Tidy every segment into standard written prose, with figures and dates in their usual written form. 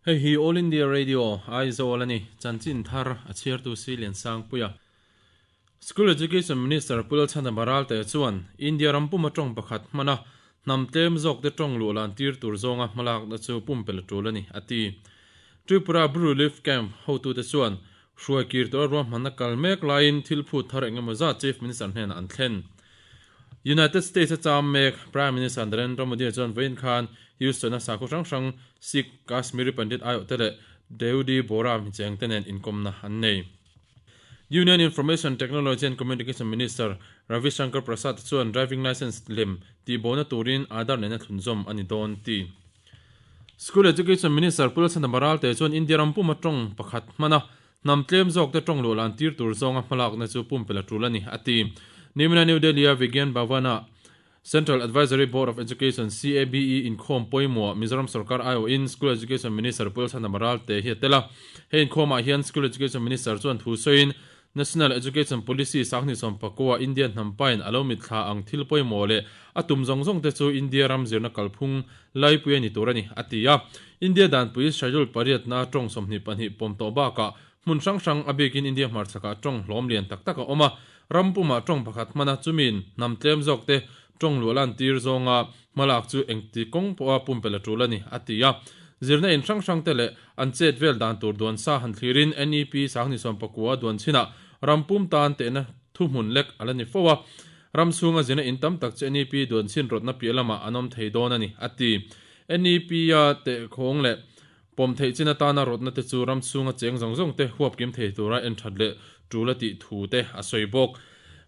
Hei hi All India Radio, Aizawl a ni. Chanchin thar a chhiartu si Liansangpuia. School Education Minister Pu Lalchhana Baralte chuan India ram puma tawng pakhat hmana hnam tlem zawkte tawng luh lan tir tur zawnga hmalakna chu pumpelh a tul a ni, a ti. Tripura Bru Relief Camp hotute chuan hruai kir tura ruahmanna kal mek laiin thil phut thar eng emaw zat Chief Minister hnenah an thlen. United States a cham mek Prime Minister Narendra Modi chuan vawiin khan Houston-a sakhaw hrang hrang Sikh, Kashmiri Pandit aiawhte leh Dawoodi Bohra michengte nen inkawmna an nei. Union Information Technology and Communication Minister Ravi Shankar Prasad chuan driving licence lem tihbawhna turin Aadhaar nena thlunzawm a ni dawn ti. School Education Minister Pu Lalchhana Baralte chuan India ram puma tawng pakhat hmana hnam tlem zawkte tawng luh lan tir tur zawnga hmalakna chu pumpelh a tul a ni, a ti. Nimina New Delhi-a Vigyan Bhavan-ah Central Advisory Board of Education, CABE, inkhawm pawimawh Mizoram sorkar aiawhin School Education Minister Pu Lalchhana Baralte hi a tel a. He inkhawmah hian School Education Minister chuan thu sawiin National Education Policy sanghnih sawmpakua India hnam pain a lo mitthla ang thil pawimawh leh a tum zawng zawng te chu India ram zirna kalphung laipui a ni tur a ni, a ti a. India danpui Schedule pariatna tawng 22 pawm tawh bakah hmun hrang hrang a bikin India hmarchhakah tawng hlawm lian tak tak a awm a, ram pumah tawng pakhat hmana chumiin hnam tlem zawk te tawng luah lan tir zawnga hmalak chu engti kawng pawha pumpelh a tul a ni, a ti a. Zirna in hrang hrang te leh an chet vel dan tur duan sa han thlirin NEP 2019 duan chinah ram pum tan tehna thuhmun lek a la ni fo a, ram chhunga zirna in tam tak chu NEP duan chin rawtna piah lamah an awm thei dawn a ni, a ti. NEP-a tehkhawng leh Pawm theih chin atana rawtna te chu ram chhunga cheng zawng zawng te huap kim thei tura en that leh tul a tih thu te a sawi bawk.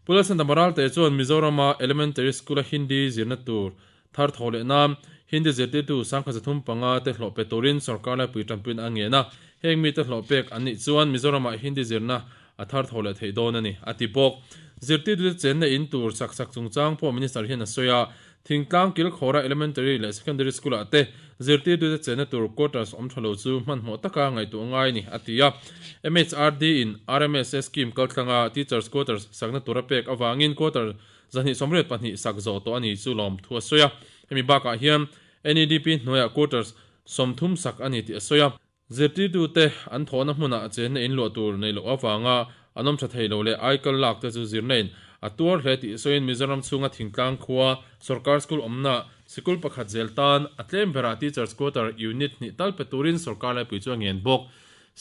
Pu Lalsanta Maralte chuan Mizorama Elementary School-a Hindi zirna tur thar thaw leh nan Hindi zirtirtu 3500 te hlawh pe turin sorkar laipui tanpuina a ngen a, heng mite hlawh pek an nih chuan Mizoramah Hindi zirna a thar thaw leh theih dawn a ni, a ti bawk. Zirtirtute chenna in tur sak sak chungchang pawh Minister hian a sawi a, Thingtlang kilkhawra Elementary leh Secondary School-ah te zirtirtute chenna tur quarters awm tha lo chu hmanhmawh taka ngaihtuah ngai a ni, a ti a. MHRD in RMSA scheme kaltlanga Teachers Quarters sakna tura pek avangin quarter 282 sak zawh tawh a ni chu lawm thu a sawi a. Hemi bakah hian NEDP hnuaiah quarters 30 sak a ni tih a sawi a. Zirtirtute an thawhna hmunah chenna in luah tur neih loh avanga an awm tha thei lo leh aikal lak te chu zirna in a tuar hle tih sawiin Mizoram chhunga thingtlang khua sorkar school awmna sikul pakhat zel tan a tlem berah Teachers Quarter unit hnih tal pe turin sorkar laipui chu a ngen bawk.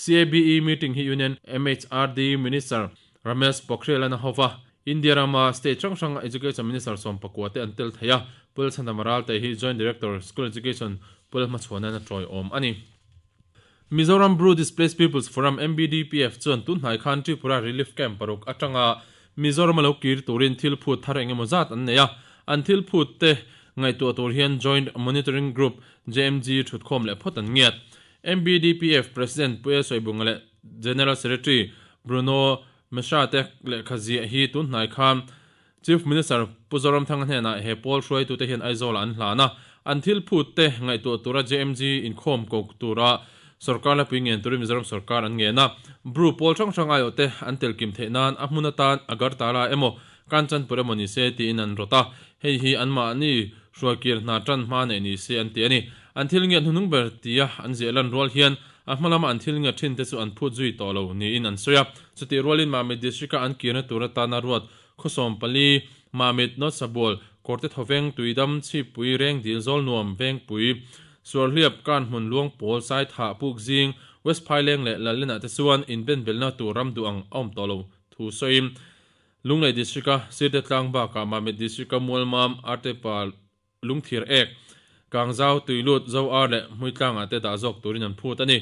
CABE meeting hi Union MHRD Minister Ramesh Pokhriyal a na hova, India rama state hrang hranga Education Minister 19 te an tel thei a, Pu Lalchhandama Ralte hi Joint Director, School Education, Pu Lalhmachhuanan a tawiawm a ni. Mizoram Bru Displaced People's Forum, MBDPF, chuan tun hnai khan Tripura Relief Camp paruk atanga Mizoram a lo kir turin thil phut thar eng emaw zat an nei a, an thil phut te ngaihtuah tur hian Joint Monitoring Group, JMG, thutkhawm leh phawt an ngiat. MBDPF President Pu El Sawibunga leh General Secretary Bruno Mishra te lehkha ziah hi tun hnai khan Chief Minister Pu Zoramthanga hnenah he pawl hruaitute hian Aizawl-ah an hlan a, an thil phut te ngaihtuah tura JMG inkhawm ko tura sorkar lapui ngen turin Mizoram sorkar an ngen a. Bru pawl hrang hrang aiawh te an tel kim theih nan a hmun atan Agartala emaw Kanchanpur emaw ni se tiin an rawt a, hei hi anmahni hruaikir hna tan hma neih ni se an ti a ni. An thil ngiat hnuhnung ber tia an ziah lan rual hian a hma lama an thil ngiat thin te chu an phut zui tawh lo niin an sawi a. Chutih rualin Mamit District-a an kirna tur atana ruat Khawsawm pali, Mamit, North Sabual, Kawrte Thawveng, Tuidam, Chhippui, Rengdil, Zawlnuam, Vengpui, Suarhliap, Kanhmun, Luangpawl, Saithah, Pukzing, West Phaileng leh Lallenah te chuan inbenbelna tur ram duh ang a awm tawh lo thu sawiin Lunglei District-a Sirte Tlang bakah Mamit District-a Mualmam, Artepa, Lungthir ek, Kangzau, Tuilut, Zoar leh Hmuitlangah te dah zawk turin an phut a ni.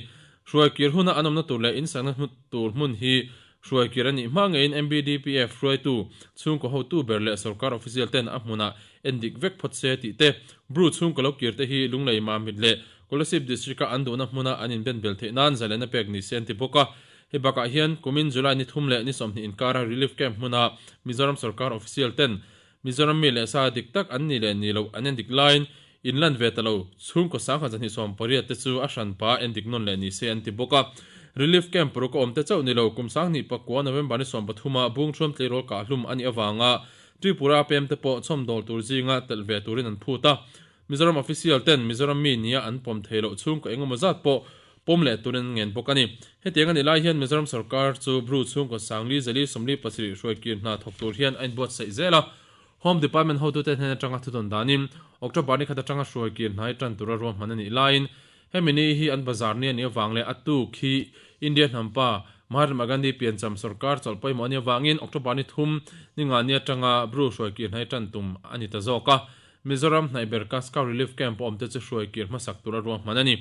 Hruaikir huna an awmna tur leh insakna tur hmun hi hruaikir a nih hma ngeiin MBDPF hruaitu, chhungkaw hotu ber leh sorkar official ten a hmunah endik vek phawt se tih te, Bru chhungkaw lo kir te hi Lunglei Mamit leh Kolasib District-a an duhna hmuna an inbenbel theih nan zalena pek ni se an ti bawk a. Hei bakah hian kumin July ni thum leh ni 20 inkara Relief Camp hmuna Mizoram sorkar official ten Mizoram mi leh sa dik tak an nih leh nih loh an endik laiin in lan ve ta lo. Chhungkaw 3280 te chu a hranpa endik nawn leh ni se an ti bawk a. Relief camp paruk a awm te chauh ni lo, kum 2009 November ni 13 a Bungthruam tleirawl kahhlum a nih avanga Tripura pem te pawh chhawmdawl tur zinga telh ve turin an phut a. Mizoram official ten Mizoram mi nia an pawm thei loh chhungkaw engemaw zat pawh pawm leh turin an ngen bawk a ni. Hetiang a nih lai hian Mizoram sorkar chu Bru chhungkaw sangli zali 47 hruaikir hna thawk tur hian a inbuatsaih zel a. Home Department hotute hnen atanga thudawn danin October ni khat atanga hruaikir hnai tan tura ruahman a nih laiin hemi ni hi an bazar ni a nih avang leh a tuk hi India hnampa Mahatma Gandhi piancham sorkar chawlh pawimawh a nih avangin October ni thum ni nga ni atanga Bru hruaikir hnai tan tum a ni ta zawk a. Mizoram hnaih ber Kaskau Relief Camp awm te chu hruaikir hmasak tura ruahman a ni.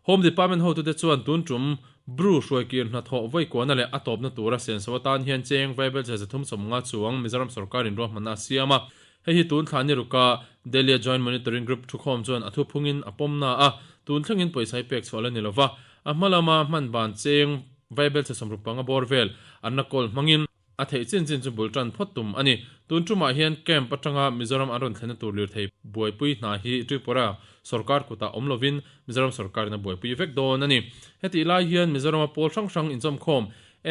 Home Department hotute chuan tun tum Bru hruaikir hnathawh vawikuana leh a tawpna tura senso atan hian cheng vaibelchhe 350 chuang Mizoram sorkarin ruahmanna a siam a. Hei hi tun thla ni ruka Delhi-a Joint Monitoring Group thukhawm chuan a thuphungin a pawm na a, tun thlengin pawisa hi pek chhuah la ni lova, a hma lama hman ban cheng vaibelchhe 65 bawr vel an la kawl hmangin A theih chin chin chu bul tan phawt tum a ni. Tun tumah hian camp atanga Mizoram an rawn thlenna tur lirthei buaipui hna hi Tripura sorkar kutah awm lovin Mizoram sorkarin a buaipui vek dawn a ni. Hetih lai hian Mizorama pawl hrang hrang inchawmkhawm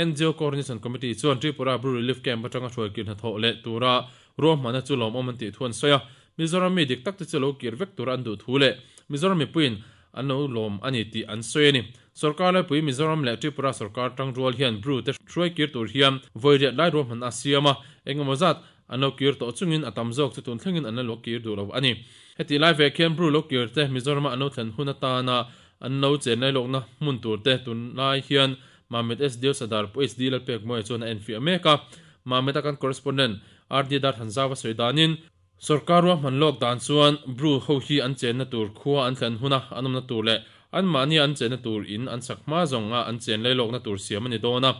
NGO Coordination Committee chuan Tripura Bru Relief Camp atanga hruaikir hnathawh leh tura ruahmanna chu lawmawm an tih thu an sawi a. Mizoram mi dik tak te chu lo kir vek tura an duh thu leh Mizoram mipuiin an lo lawm a ni tih an sawi a ni. Sorkar laipui Mizoram leh Tripura sorkar tangrual hian Bru te hruai kir tur hian vawi riat lai ruahman a siam a, engemaw zat an lo kir tawh chungin a tam zawk chu tun thlengin an la lo kir duh lo a ni. Hetih lai vek hian Bru lo kir te Mizorama an lo thlen hun atana an lo chen lailawkna hmun tur te tunlai hian Mamit SDO Sadar Pu HD Lalpekmawia chuan a enfiah mek a. Mamit-a kan correspondent RD Darthanzauva sawi danin, Sorkar ruahman lawk dan chuan Bru ho hi an chenna tur khua an thlen huna an awmna tur leh anmahnia an chenna tur in an sak hma zawnga an chen lailawkna tur siam a ni dawn a,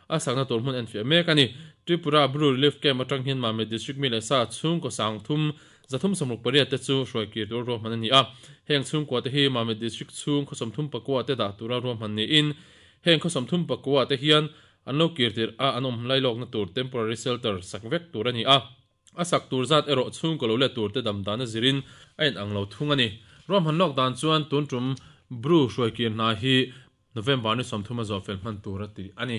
a sakna tur hmun enfiah mek a ni. Tripura Bru Relief Camp atang hian Mamit District mi leh sa chhungkaw sangthum 368 te chu hruaikir tur ruahman a ni a. Heng chhungkua te hi Mamit District chhung khaw 34 te dah tura ruahman niin heng khaw 34 te hian an lo kir tirh a an awm lailawkna tur temporary shelter sak vek tur a ni a. A sak tur zat erawh chhungkaw lo let tur te dam dan a zirin a in ang lo thung a ni. Ruahman lawk dan chuan tun tum Bru hruaikir hna hi November ni 30 a zawh fel hman tur a ti a ni.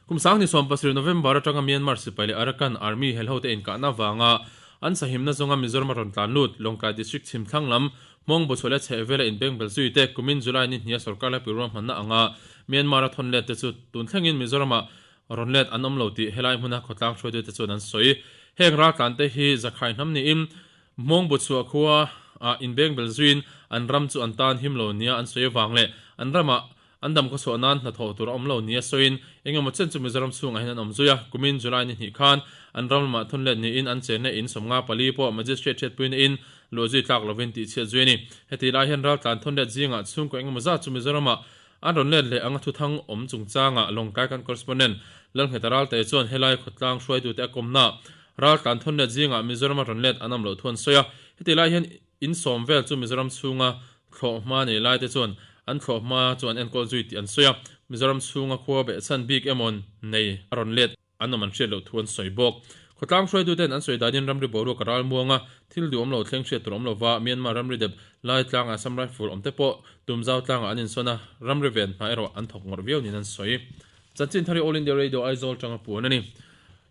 Kum 2017 November atanga Myanmar sipai leh Arakan Army helho te inkahna avanga an sahimna zawnga Mizoram a rawn tlan lut Lawngtlai District chhim thlang lam Hmawng Buchhuah leh chhehvela inbengbel zui te kumin July ni hnia sorkar laipui ruahmanna anga Myanmar a thawn let te chu tun thlengin Mizoramah Rawn let an awm lo tih helai hmuna khawtlang hruaitute chuan an sawi. Heng raltlante hi Zakhai hnam niin Hmawngbu chhuah khua ah inbengbel zuiin an ram chu an tan him lo nia an sawi avang leh an ramah an dam khawchhuah nan hnathawh tur a awm lo nia sawiin engemaw chen chu Mizoram chhungah hian an awm zui a. Kumin July ni hnih khan an ram lamah thun let niin an chenna in 54 pawh Magistrate hriatpuina in luah zui tlak lovin tihchhiat zui a ni. Heti lai hian raltlan thun let zingah chhungkaw engemaw zat chu Mizoramah An rawn let leh anga thuthang awm chungchangah Lawngtlai kan correspondent Lalngheta Ralte chuan helai khawtlang hruaitute a kawmna Raltlan thawn let zingah Mizoram a rawn let an awm loh thu an sawi a. Heti lai hian in sawm vel chu Mizoram chhunga thlawh hma nei laite chuan an thlawh hma chu an enkawl zui tih an sawi a. Mizoram chhunga khua behchhan bik emaw nei a rawn let An awm an hriat loh thu an sawi bawk. Khawtlang hruaituten an sawi danin ramri boruak a ral muang a, thil duhawm lo thleng hriat tur awm lova Myanmar ramri dep lai tlangah Assam Rifle awm te pawh Tumzau tlangah an insawn a, ramri ven hna erawh an thawk ngawrh viau niin an sawi. Chanchin thar hi All India Radio Aizawl tanga puan a ni.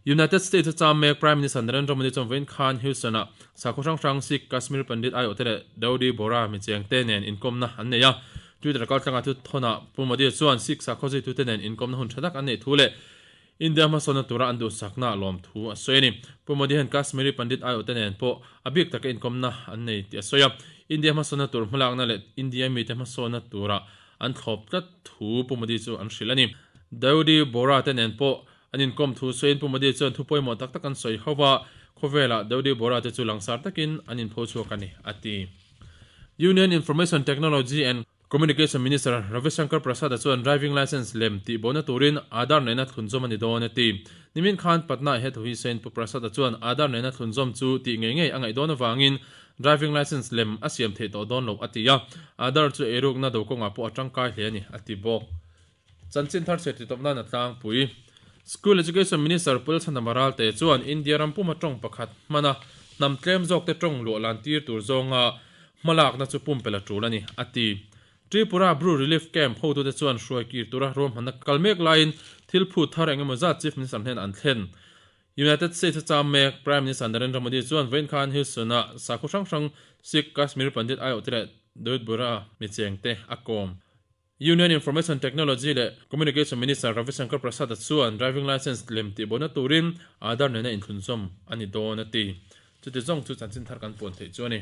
United States a cham mek Prime Minister Narendra Modi chuan vawiin khan Houston-ah sakhaw hrang hrang Sikh, Kashmir Pandit aiawhte leh Dawoodi Bohra michengte nen inkawmna an nei a. Twitter kaltlanga thuthawna Pu Modi chuan Sikh sakhaw zuitute nen inkawmna hun tha tak an neih thu leh India hmasawnna tura an duhsakna a lawm thu a sawi a ni. Pu Modi hian Kashmiri Pandit aiawhte nen pawh a bik taka inkawmna an nei tih a sawi a. India hmasawnna tur hmalakna leh India mite hmasawnna tura an thlawp tlat thu Pu Modi chu an hrilh a ni. Dawoodi Bohra te nen pawh an inkawm thu sawiin Pu Modi chuan thu pawimawh tak tak an sawi ho va, khawvelah Dawoodi Bohra te chu langsar takin an inpho chhuak a ni, a ti. Union Information Technology and Communication Minister Ravi Shankar Prasad-a chuan driving licence lem tih bona turin Aadhaar nena thlunzawm a ni dawn a ti. Nimin khan Patna he thu hi sawiin Pu Prasad-a chuan Aadhaar nena thlunzawm chu tih ngei ngei a ngaih dawn avangin driving licence lem a siam theih tawh dawn loh a ti a, Aadhaar chu eirukna do kawngah pawh a tangkai hle a ni a ti bawk. Chanchin thar chhe titawp nan a tlangpui. School Education Minister Pu Lalchhandama Ralte chuan India ram puma tawng pakhat hmana hnam tlem zawkte tawng luah lan tir tur zawnga hmalakna chu pumpelh a tul a ni, a ti. Tripura Bru Relief Camp hotute chuan hruai kir tura ruahmanna kal mek laiin thil phut thar eng emaw zat Chief Minister hnenah an thlen. United States a cham mek Prime Minister Narendra Modi chuan vawiin khan Houston-a sakhaw hrang hrang Sikh, Kashmir Pandit aiawhte leh Dawoodi Bohra michengte a kawm. Union Information Technology leh Communication Minister Ravi Shankar Prasad-a chuan driving licence lem tihbawhna turin Aadhaar nena inthlunzawm a ni dawn a ti. Chuti zawng chu chanchin thar kan puan theih chu a ni.